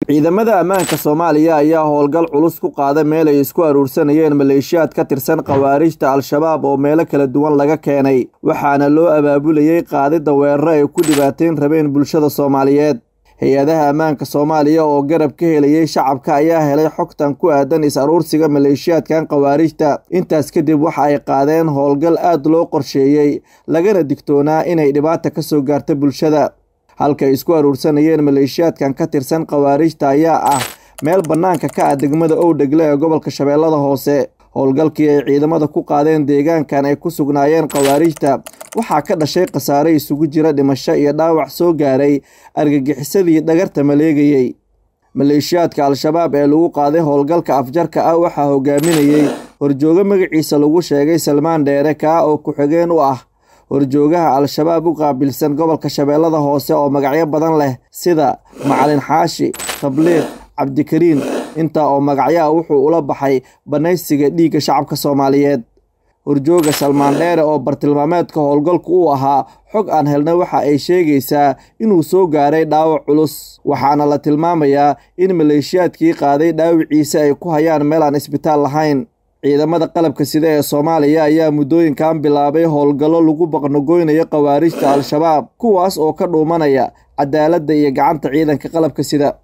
Ciidamada ammaanka Soomaaliya ayaa howlgal culus ku qaaday meel ay isku aruursanayeen maleeshiyaad ka tirsan khawaarijta Al-Shabaab oo meelo kala duwan laga keenay, waxaana loo abaabulayay qaadida weeraro ay ku dhibaateyn rabeen bulshada Soomaaliyeed. Hay-adaha ammaanka Soomaaliya oo garab ka helayay shacabka ayaa helay xogtan ku aadan is aruursiga maleeshiyaadkan khawaarijta. Intaas kadib waxa ay qaadeen howlgal aad loo qorsheeyay, lagana digtoonaa inay dhibaata ka soo gaarto bulshada. Halka ay isku aruursanayeen maleeshiyaadkan ka tirsan khawaarijta ayaa ah meel bannaanka ka ah degmada Owdhegle ee gobolka Shabeellada Hoose. Howlgalkii ay ciidamada ku qaadeen deegaankan ay ku sugnaayeen khawaarijta waxaa ka dhashay khasaare isugu jira dhimasho iyo dhaawac soo gaaray argagixisadii dhagarta maleegayay. Maleeshiyaadka Al-Shabaab ee lagu qaaday howlgalka afjarka ah waxaa hogaaminayay horjooge magaciisa lagu sheegay Salmaan Dheere, kaa oo ku-xigeen u ah horjoogaha Al-Shabaab u qaabilsan gobolka Shabeellada Hoose oo magacyo badan leh sida Macalin Xaashi, Tabliiq, Cabdikariin. Intaa oo magacyo ah wuxuu ula baxay banaysiga dhiigga shacabka Soomaaliyeed. Horjooga Salmaan Dheere oo bartilmaameedka howlgalku u ahaa, xog aan helnay waxa ay sheegaysaa inuu soo gaaray dhaawac culus, waxaana la tilmaamayaa in maleeshiyaadkii qaaday dhaawiciisa ay ku hayaan meel aan isbitaal lahayn. Ciidamada qalabka sida ee Soomaaliya ayaa muddooyinkan bilaabay howlgallo lagu baqnogoynayo khawaarijta Al-Shabaab, kuwaas oo ka dhuumanaya cadaaladda iyo gacanta ciidanka qalabka sida.